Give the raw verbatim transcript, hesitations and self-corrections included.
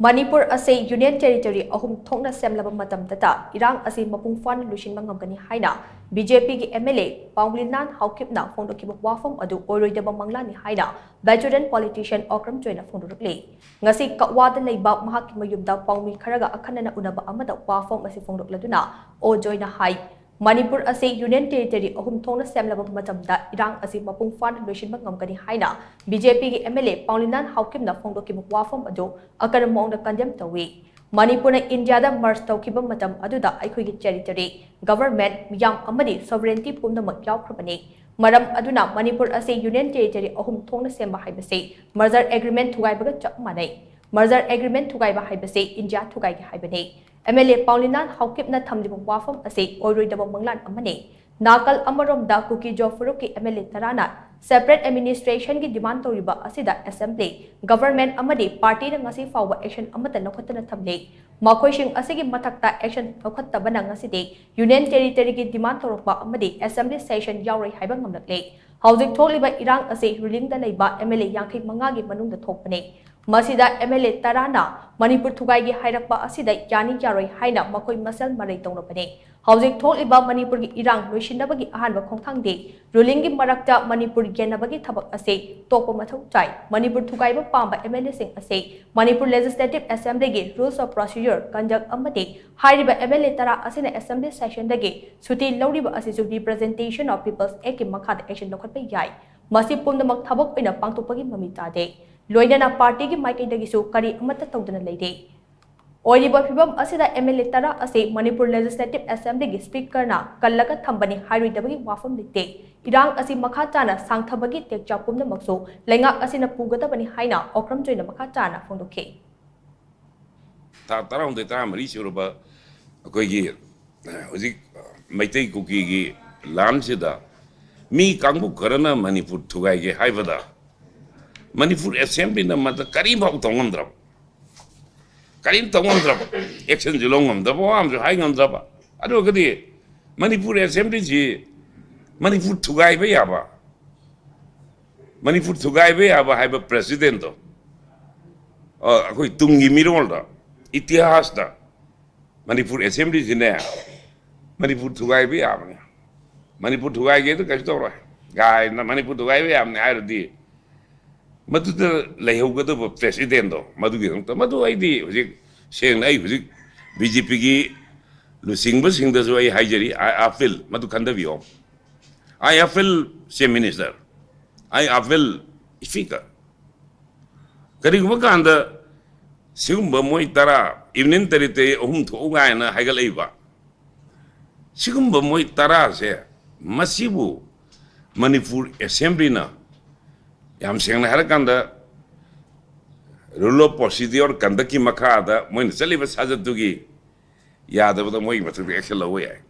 ꯃꯅꯤꯄꯨꯔ ꯑꯁꯤ Union Territory ꯑꯍꯨꯝ ꯊꯣꯛꯅ ꯁꯦꯝꯂꯕ ꯃꯇꯝꯗꯇ ꯏꯔꯥꯡ ꯑꯁꯤ ꯃꯄꯨꯡ ꯐꯥꯅ ꯂꯣꯏꯁꯤꯟꯕ ꯉꯝꯒꯅꯤ ꯍꯥꯏꯅ BJPꯒꯤ MLA ꯄꯥꯎꯂꯤꯅꯥꯟ ꯍꯥꯎꯀꯤꯞꯅ ꯐꯣꯡꯗꯣꯛꯈꯤꯕ ꯋꯥꯐꯝ ꯑꯗꯨ ꯑꯣꯏꯔꯣꯏꯗꯕ ꯃꯪꯂꯥꯟꯅꯤ ꯍꯥꯏꯅ veteran politician ꯑꯣꯀ꯭ꯔꯝ ꯖꯣꯏꯅ ꯐꯣꯡꯗꯣꯔꯛꯂꯤ꯫ ꯉꯁꯤ ꯀꯛꯋꯥꯗ ꯂꯩꯕ ꯃꯍꯥꯛꯀꯤ ꯃꯌꯨꯝꯗ ꯄꯥꯎꯃꯤ ꯈꯔꯒ ꯑꯈꯟꯅꯅ ꯎꯅꯕ ꯑꯃꯗ ꯋꯥꯐꯝ ꯑꯁꯤ ꯐꯣꯡꯗꯣꯛꯂꯗꯨꯅ ꯑꯣ ꯖꯣꯏꯅ ꯍꯥꯏ, ꯃꯅꯤꯄꯨꯔ ꯑꯁꯤ Union Territory ꯑꯍꯨꯝ ꯊꯣꯛꯅ ꯁꯦꯝꯂꯕ ꯃꯇꯝꯗ ꯏꯔꯥꯡ ꯑꯁꯤ ꯃꯄꯨꯡ ꯐꯥꯅ ꯂꯣꯏꯁꯤꯟꯕ ꯉꯝꯒꯅꯤ ꯍꯥꯏꯅ BJPꯒꯤ MLA ꯄꯥꯎꯂꯤꯅꯥꯟ ꯍꯥꯎꯀꯤꯞꯅ ꯐꯣꯡꯗꯣꯛꯈꯤꯕ ꯋꯥꯐꯝ ꯑꯗꯨ ꯑꯀꯟꯕ ꯃꯑꯣꯡꯗ condemn ꯇꯧꯏ꯫ ꯃꯅꯤꯄꯨꯔꯅ ꯏꯟꯗꯤꯌꯥꯗ merge ꯇꯧꯈꯤꯕ ꯃꯇꯝ ꯑꯗꯨꯗ ꯑꯩꯈꯣꯏꯒꯤ territory, government, ꯃꯤꯌꯥꯝ ꯑꯃꯗꯤ sovereignty ꯄꯨꯝꯅꯃꯛ ꯌꯥꯎꯈ꯭ꯔꯕꯅꯤ꯫ ꯃꯔꯝ ꯑꯗꯨꯅ ꯃꯅꯤꯄꯨꯔ ꯑꯁꯤ Union Territory ꯑꯍꯨꯝ ꯊꯣꯛꯅ ꯁꯦꯝꯕ ꯍꯥꯏꯕꯁꯤ merger agreement ꯊꯨꯒꯥꯏꯕꯒ ꯆꯞ ꯃꯥꯟꯅꯩ꯫ Merger agreement ꯊꯨꯒꯥꯏꯕ ꯍꯥꯏꯕꯁꯤ ꯏꯟꯗꯤꯌꯥ ꯊꯨꯒꯥꯏꯒꯦ ꯍꯥꯏꯕꯅꯤ꯫ MLA ꯄꯥꯎꯂꯤꯅꯥꯟ ꯍꯥꯎꯀꯤꯞꯅ ꯊꯝꯂꯤꯕ ꯋꯥꯐꯝ ꯑꯁꯤ ꯑꯣꯏꯔꯣꯏꯗꯕ ꯃꯪꯂꯥꯟ ꯑꯃꯅꯤ꯫ ꯅꯥꯀꯜ ꯑꯃꯔꯣꯝꯗ ꯀꯨꯀꯤ-ꯖꯣ ꯐꯨꯔꯨꯞꯀꯤ MLA ꯇꯔꯥꯅ separate administrationꯒꯤ demand ꯇꯧꯔꯤꯕ ꯑꯁꯤꯗ assembly, government ꯑꯃꯗꯤ partyꯅ ꯉꯁꯤ ꯐꯥꯎꯕ action ꯑꯃꯠꯇ ꯂꯧꯈꯠꯇꯅ ꯊꯝꯂꯤ꯫ ꯃꯈꯣꯏꯁꯤꯡ ꯑꯁꯤꯒꯤ ꯃꯊꯛꯇ action ꯂꯧꯈꯠꯇꯕꯅ ꯉꯁꯤꯗꯤ Union Territoryꯒꯤ demand ꯇꯧꯔꯛꯄ ꯑꯃꯗꯤ assembly session ꯌꯥꯎꯔꯣꯏ ꯍꯥꯏꯕ ꯉꯝꯂꯛꯂꯦ꯫ ꯍꯧꯖꯤꯛ ꯊꯣꯛꯂꯤꯕ ꯏꯔꯥꯡ ꯑꯁꯤ rulingꯗ ꯂꯩꯕ MLA ꯌꯥꯡꯈꯩ ꯃꯉꯥꯒꯤ ꯃꯅꯨꯡꯗ ꯊꯣꯛꯄꯅꯤ꯫ ꯃꯁꯤꯗ MLA ꯇꯔꯥꯅ ꯃꯅꯤꯄꯨꯔ ꯊꯨꯒꯥꯏꯒꯦ ꯍꯥꯏꯔꯛꯄ ꯑꯁꯤꯗ ꯌꯥꯅꯤ ꯌꯥꯔꯣꯏ ꯍꯥꯏꯅ ꯃꯈꯣꯏ ꯃꯁꯦꯜ ꯃꯔꯩ ꯇꯧꯅꯕꯅꯤ꯫ ꯍꯧꯖꯤꯛ ꯊꯣꯛꯂꯤꯕ ꯃꯅꯤꯄꯨꯔꯒꯤ ꯏꯔꯥꯡ ꯂꯣꯏꯁꯤꯟꯅꯕꯒꯤ ꯑꯍꯥꯟꯕ ꯈꯣꯡꯊꯥꯡꯗꯤ rulingꯒꯤ ꯃꯔꯛꯇ ꯃꯅꯤꯄꯨꯔ ꯌꯦꯟꯅꯕꯒꯤ ꯊꯕꯛ ꯑꯁꯤ ꯇꯣꯛꯄ ꯃꯊꯧ ꯇꯥꯏ꯫ ꯃꯅꯤꯄꯨꯔ ꯊꯨꯒꯥꯏꯕ ꯄꯥꯝꯕ MLAꯁꯤꯡ ꯑꯁꯤ Manipur Legislative Assemblyꯒꯤ Rules of Procedure, Conduct ꯑꯃꯗꯤ ꯍꯥꯏꯔꯤꯕ MLA ꯇꯔꯥ ꯑꯁꯤꯅ assembly sessionꯗꯒꯤ ꯁꯨꯇꯤ ꯂꯧꯔꯤꯕ ꯑꯁꯤꯁꯨ Representation of People's Actꯀꯤ ꯃꯈꯥꯗ action ꯂꯧꯈꯠꯄ ꯌꯥꯏ꯫ ꯃꯁꯤ ꯄꯨꯝꯅꯃꯛ ꯊꯕꯛ ꯑꯣꯏꯅ ꯄꯥꯡꯊꯣꯛꯄꯒꯤ ꯃꯃꯤ ꯇꯥꯗꯦ꯫ ꯂꯣꯏꯅꯅ partyꯒꯤ ꯃꯥꯏꯀꯩꯗꯒꯤꯁꯨ ꯀꯔꯤ ꯑꯃꯠꯇ ꯇꯧꯗꯅ ꯂꯩꯔꯤ꯫ ꯑꯣꯏꯔꯤꯕ ꯐꯤꯚꯝ ꯑꯁꯤꯗ MLA ꯇꯔꯥ ꯑꯁꯤ ꯃꯅꯤꯄꯨꯔ Legislative Assemblyꯒꯤ Speakerꯅ ꯀꯜꯂꯒ ꯊꯝꯕꯅꯤ ꯍꯥꯏꯔꯣꯏꯗꯕꯒꯤ ꯋꯥꯐꯝ ꯂꯩꯇꯦ꯫ ꯏꯔꯥꯡ ꯑꯁꯤ ꯃꯈꯥ ꯇꯥꯅ ꯁꯥꯡꯊꯕꯒꯤ ꯇꯦꯛꯆꯥ ꯄꯨꯝꯅꯃꯛꯁꯨ ꯂꯩꯉꯥꯛ ꯑꯁꯤꯅ ꯄꯨꯒꯗꯕꯅꯤ ꯍꯥꯏꯅ ꯑꯣꯀ꯭ꯔꯝ ꯖꯣꯏꯅ ꯃꯈꯥ ꯇꯥꯅ ꯐꯣꯡꯗꯣꯛꯈꯤ꯫ ꯊꯥ ꯇꯔꯥꯍꯨꯝꯗꯣꯏ ꯇꯔꯥꯃꯔꯤ ꯁꯨꯔꯕ ꯑꯩꯈꯣꯏꯒꯤ, ꯑ, ꯍꯧꯖꯤꯛ, ꯑ, ꯃꯩꯇꯩ ꯀꯨꯀꯤꯒꯤ ꯂꯥꯟꯁꯤꯗ ꯃꯤ ꯀꯥꯡꯕꯨ ꯈꯔꯅ ꯃꯅꯤꯄꯨꯔ ꯊꯨꯒꯥꯏꯒꯦ ꯍꯥꯏꯕꯗ ꯃꯅꯤꯄꯨꯔ assemblyꯅ ꯃꯗ ꯀꯔꯤꯝꯐꯥꯎ ꯇꯧ ꯉꯝꯗ꯭ꯔꯕ, ꯀꯔꯤꯝ ꯇꯧ ꯉꯝꯗ꯭ꯔꯕ, actionꯁꯨ ꯂꯧ ꯉꯝꯗ꯭ꯔꯕ, ꯋꯥ ꯑꯃꯁꯨ ꯍꯥꯏ ꯉꯝꯗ꯭ꯔꯕ꯫ ꯑꯗꯨ ꯑꯣꯏꯔꯒꯗꯤ ꯃꯅꯤꯄꯨꯔ assemblyꯁꯤ ꯃꯅꯤꯄꯨꯔ ꯊꯨꯒꯥꯏꯕ ꯌꯥꯕ, ꯃꯅꯤꯄꯨꯔ ꯊꯨꯒꯥꯏꯕ ꯌꯥꯕ ꯍꯥꯏꯕ precedentꯗꯣ ꯑ, ꯑꯩꯈꯣꯏ ꯇꯨꯡꯒꯤ ꯃꯤꯔꯣꯜꯗ, ꯏꯇꯤꯍꯥꯁꯇ ꯃꯅꯤꯄꯨꯔ ꯑꯦꯁꯦꯝꯕ꯭ꯂꯤꯁꯤꯅꯦ, ꯃꯅꯤꯄꯨꯔ ꯊꯨꯒꯥꯏꯕ ꯌꯥꯕꯅꯦ, ꯃꯅꯤꯄꯨꯔ ꯊꯨꯒꯥꯏꯒꯦꯗ ꯀꯩꯁꯨ ꯇꯧꯔꯣꯏ ꯀꯥꯏꯅ, ꯃꯅꯤꯄꯨꯔ ꯊꯨꯒꯥꯏꯕ ꯌꯥꯕꯅꯦ ꯍꯥꯏꯔꯗꯤ, ꯃꯗꯨꯗ ꯂꯩꯍꯧꯒꯗꯕ ꯄ꯭ꯔꯦꯁꯤꯗꯦꯟꯗꯣ, ꯃꯗꯨꯒꯤꯗꯃꯛꯇ, ꯃꯗꯨ ꯑꯩꯗꯤ ꯍꯧꯖꯤꯛ, ꯁꯦꯡꯅ, ꯑꯩ ꯍꯧꯖꯤꯛ ꯕꯤ ꯖꯦ ꯄꯤꯒꯤ ꯂꯨꯆꯤꯡꯕꯁꯤꯡꯗꯁꯨ ꯑꯩ ꯍꯥꯏꯖꯔꯤ, I appeal, ꯃꯗꯨ ꯈꯟꯊꯕꯤꯌꯣ꯫ I appeal, Chief Minister, I appeal, Speaker, ꯀꯔꯤꯒꯨꯝꯕ ꯀꯥꯟꯗ ꯁꯤꯒꯨꯝꯕ ꯃꯣꯏ ꯇꯔꯥ, Union Territory ꯑꯍꯨꯝ ꯊꯣꯛꯎ ꯀꯥꯏꯅ ꯍꯥꯏꯒꯠꯂꯛꯏꯕ, ꯁꯤꯒꯨꯝꯕ ꯃꯣꯏ ꯇꯔꯥꯁꯦ, ꯃꯁꯤꯕꯨ ꯃꯅꯤꯄꯨꯔ ꯑꯦꯁꯦꯝꯕ꯭ꯂꯤꯅ, ꯌꯥꯝ ꯁꯦꯡꯅ ꯍꯥꯏꯔꯀꯥꯟꯗ, Rule of Procedure Conductꯀꯤ ꯃꯈꯥꯗ ꯃꯣꯏꯅ ꯆꯠꯂꯤꯕ ꯁꯥꯖꯠꯇꯨꯒꯤ ꯌꯥꯗꯕꯗ ꯃꯣꯏꯒꯤ ꯃꯊꯛꯇ action ꯂꯧꯕ ꯌꯥꯏ꯫